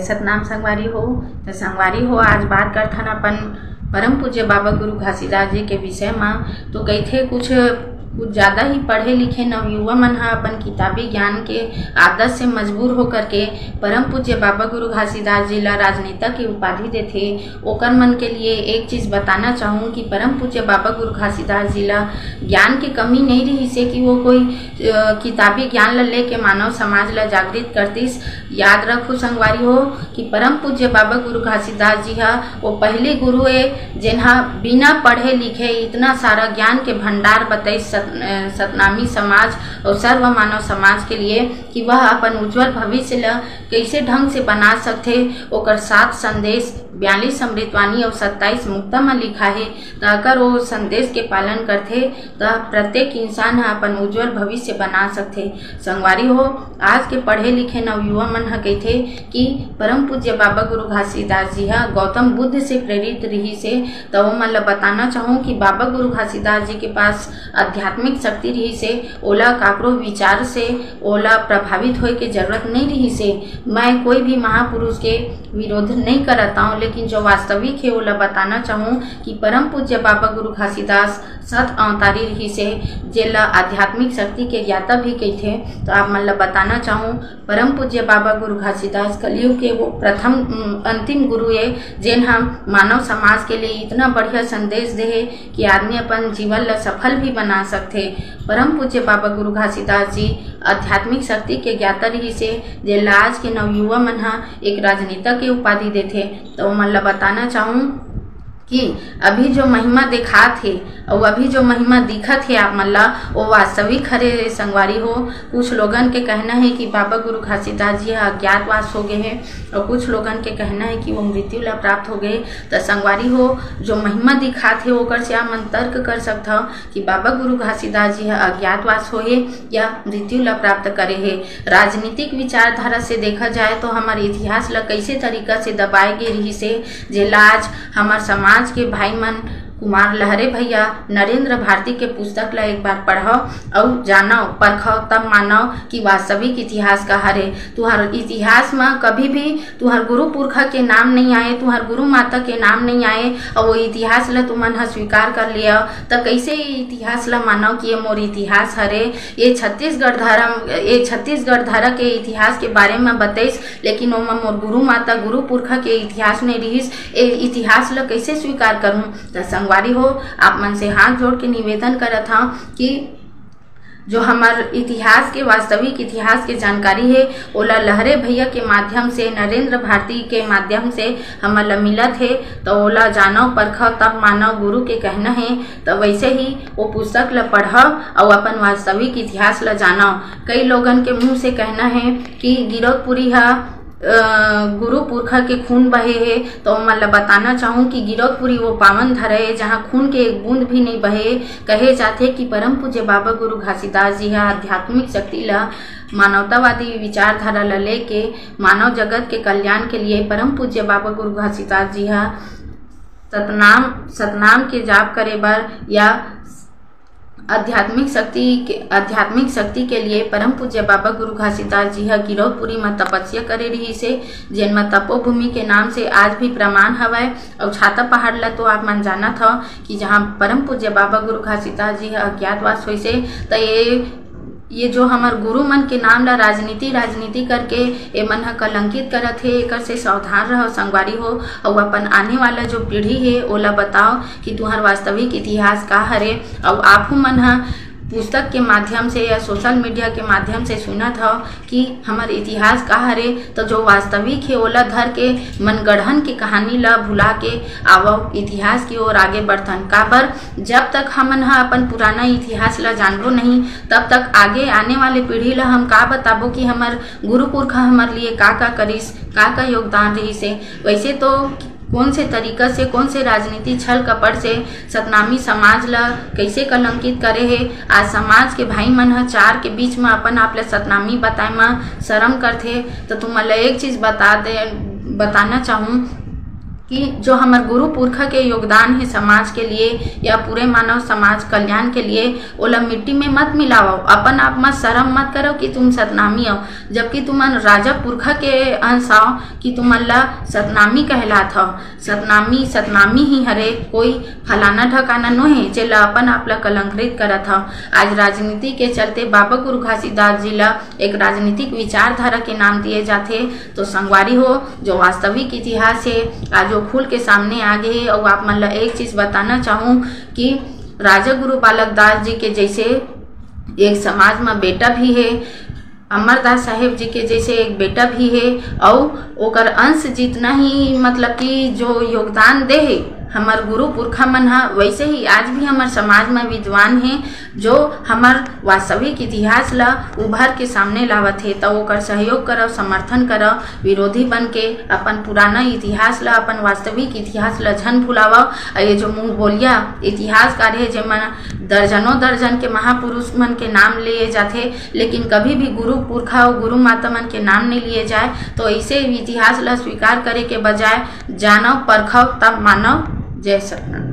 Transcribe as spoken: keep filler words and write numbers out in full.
सतनाम संगवारी हो। तो संगवारी हो, आज बात करथन अपन परम पूज्य बाबा गुरु घासीदास जी के विषय म। तो कहिथे, कुछ कुछ ज्यादा ही पढ़े लिखे नवयुवा मन ह अपन किताबी ज्ञान के आदत से मजबूर होकर के परम पूज्य बाबा गुरु घासीदास जी ला राजनेता की उपाधि देथे। ओकर मन के लिए एक चीज बताना चाहूँ कि परम पूज्य बाबा गुरु घासीदास जी ला ज्ञान की कमी नहीं रहिसे कि वो कोई, अ, किताबी ज्ञान ला लेके मानव समाज ला जागृत करतिस। याद रखो संगवारी हो कि परम पूज्य बाबा गुरु घासीदास जी हा वो पहली गुरु ए, जेन हा बिना पढ़े लिखे इतना सारा ज्ञान के भंडार बताइस सत-, अ, सतनामी समाज और सर्व मानव समाज के लिए कि वह अपन उज्जवल भविष्य ला कैसे ढंग से बना सकथे। ओकर सात संदेश, बयालीस अमृतवाणी और सत्ताईस मुक्ता म लिखा हे। त अगर वो संदेश के पालन करथे, त प्रत्येक इंसान ह अपन उज्जवल भविष्य बना सकथे। संगवारी हो, आज के पढ़े लिखे नवयुवा मन ह कहिथे कि परम पूज्य बाबा गुरु घासीदास जी ह गौतम बुद्ध से प्रेरित रिहिस हे। त ओमन ल बताना चाहूँ कि बाबा गुरु घासीदास जी के पास आध्यात्मिक शक्ति रिहिस हे, ओला काकरो विचार से ओला प्रभावित होए के जरूरत नहीं रिहिस हे। मैं कोई भी महापुरुष के विरोध नहीं करत हूँ, लेकिन जो वास्तविक हे ओला बताना चाहूँ कि परम पूज्य बाबा गुरु घासीदास सत अवतारी रिहिस हे, जेला आध्यात्मिक शक्ति के ज्ञाता भी कहिथे। तो आप मन ल बताना चाहूँ, परम पूज्य बाबा गुरु घासीदास कलयुग के वो प्रथम, उम, अंतिम गुरु ए, जेन ह मानव समाज के लिए इतना बढ़िया संदेश दे हे कि आदमी अपन जीवन ल सफल भी बना सकथे। परम पूज्य बाबा गुरु घासीदास जी आध्यात्मिक शक्ति के ज्ञाता रिहिस हे, जेला आज के नवयुवा मन ह एक राजनेता के उपाधि देथे। तो ओमन ल बताना चाहूँ कि अभी जो महिमा दिखात हे अउ अभी जो महिमा दिखत हे आप मन ला, वो वास्तविक हरे संगवारी हो। कुछ लोगन के कहना हे कि बाबा गुरु घासीदास जी ह अज्ञातवास हो गए हे और कुछ लोगन के कहना हे कि वो मृत्यु ला प्राप्त हो गए। त संगवारी हो, जो महिमा दिखात हे ओकर से आप मन तर्क कर सकथव कि बाबा गुरु घासीदास जी ह अज्ञातवास होए या मृत्यु ला प्राप्त करे हे। राजनीतिक विचारधारा से देखा जाए तो हमर इतिहास ला कैसे तरीका से दबाए गे रिहिस हे, जेला आज हमर समाज के भाई मन कुमार लहरे भैया नरेंद्र भारती के पुस्तक ला एक बार पढ़व अउ जानव, परखव, तब मानव कि वास्तविक इतिहास का हरे। तुहर इतिहास म कभी भी तुहर गुरु पुरखा के नाम नहीं आए, तुहर गुरु माता के नाम नहीं आए, अउ वो इतिहास ला तुमन ह स्वीकार कर लिया, त कैसे ये इतिहास ला मानव कि ये मोर इतिहास हरे? ये छत्तीसगढ़ धर्म, ये छत्तीसगढ़ धर्म के इतिहास के बारे में बतइस, लेकिन ओमा मोर गुरु माता, गुरु पुरखा के इतिहास नहीं रिहिस। ए इतिहास ला कैसे स्वीकार करूं? त संगवारी हो, आप मन से हाथ जोड़ के निवेदन करत हंव कि जो हमर इतिहास के, वास्तविक इतिहास के जानकारी हे, ओला लहरे भैया के माध्यम से, नरेंद्र भारती के माध्यम से हमन ला मिलत हे, त ओला जानव, परखव, तब मानव, गुरु के कहना हे। त वैसे ही वो पुस्तक ला पढ़व अउ अपन वास्तविक इतिहास ला जानव। कई लोगन के मुंह से कहना हे कि गिरौदपुरी ह, अ, गुरु पुरखा के खून बहे हे, तो ओमन ला बताना चाहूँ कि गिरौदपुरी वो पावन धरा हे, जहाँ खून के एक बूंद भी नहीं बहे। कहे जाथे कि परम पूज्य बाबा गुरु घासीदास जी ह आध्यात्मिक शक्ति ला, मानवतावादी विचारधारा ला लेके मानव जगत के कल्याण के लिए परम पूज्य बाबा गुरु घासीदास जी ह सतनाम, सतनाम के जाप करे बर या आध्यात्मिक शक्ति के, आध्यात्मिक शक्ति के लिए परम पूज्य बाबा गुरु घासीदास जी ह गिरौदपुरी म तपस्या करे रिहिस हे, जेन म तपोभूमि के नाम से आज भी प्रमाण हवय। अउ छाता पहाड़ ला तो आप मन जानत हव कि जहाँ परम पूज्य बाबा गुरु घासीदास जी ह अज्ञातवास होइस हे, त ये, ये जो हमर गुरु मन के नाम ला राजनीति, राजनीति करके ए मन ह कलंकित करत हे, एकर से सावधान रहो संगवारी हो। अउ अपन आने वाला जो पीढ़ी हे, ओला बताओ कि तुहर वास्तविक इतिहास का हरे। अउ आपू मन ह पुस्तक के माध्यम से या सोशल मीडिया के माध्यम से सुनत हव कि हमर इतिहास का हरे, तो जो वास्तविक हे, ओला धर के मनगढ़ंत के कहानी ला भुला के आवव, इतिहास की ओर आगे बढ़थन। काबर, जब तक हमन ह अपन पुराना इतिहास ला जानबो नहीं, तब तक आगे आने वाले पीढ़ी ला हम का बताबो कि हमर गुरु पुरखा हमर लिए का का करिस, का का योगदान रहिस हे। वैसे तो कौन से तरीका से, कौन से राजनीति छल कपट से सतनामी समाज ला कैसे कलंकित करे हे। आज समाज के भाई मन ह चार के बीच म अपन आप ला सतनामी बताए म शरम करथे। तो तुमन ला एक चीज बता दे, बताना चाहूँ कि जो हमर गुरु पुरखा के योगदान हे समाज के लिए या पूरे मानव समाज कल्याण के लिए, ओला मिट्टी में मत मिलावव। अपन आप म शरम मत करव कि तुम सतनामी हव, जबकि तुमन राजा पुरखा के अंश हव कि तुमन ला सतनामी कहलात हव। सतनामी सतनामी ही हरे, कोई फलाना ढकाना नोहे जेला अपन आप ला कलंकृत करत हव। आज राजनीति के चलते बाबा गुरु घासीदास जी ला एक राजनीतिक विचारधारा के नाम दिए जाथे, तो संगवारी हो, जो वास्तविक इतिहास हे, आज वो खुल के सामने आ गे हे। अउ आप मन ला एक चीज बताना चाहूँ कि राजा गुरु बालक दास जी के जैसे एक समाज म बेटा भी हे, अमरदास साहेब जी के जैसे एक बेटा भी हे, अउ ओकर अंश जितना ही, मतलब कि जो योगदान दे हे हमर गुरु पुरखा मन ह, वैसे ही आज भी हमर समाज म विद्वान हे, जो हमर वास्तविक इतिहास ल उभर के सामने लावत हे। त ओकर सहयोग करव, समर्थन करव, विरोधी बन के अपन पुराना इतिहास ल, अपन वास्तविक इतिहास ल झन भुलावव। अउ ये जो मुंह बोलिया इतिहासकार हे, जेमन दर्जनों दर्जन के महापुरुष मन के नाम लिए जाथे, लेकिन कभी भी गुरु पुरखा अउ गुरु माता मन के नाम नहीं लिए जाए। तो ऐसे इतिहास ला स्वीकार करे के बजाय जानव, परखव, तब मानव। जय सतनाम।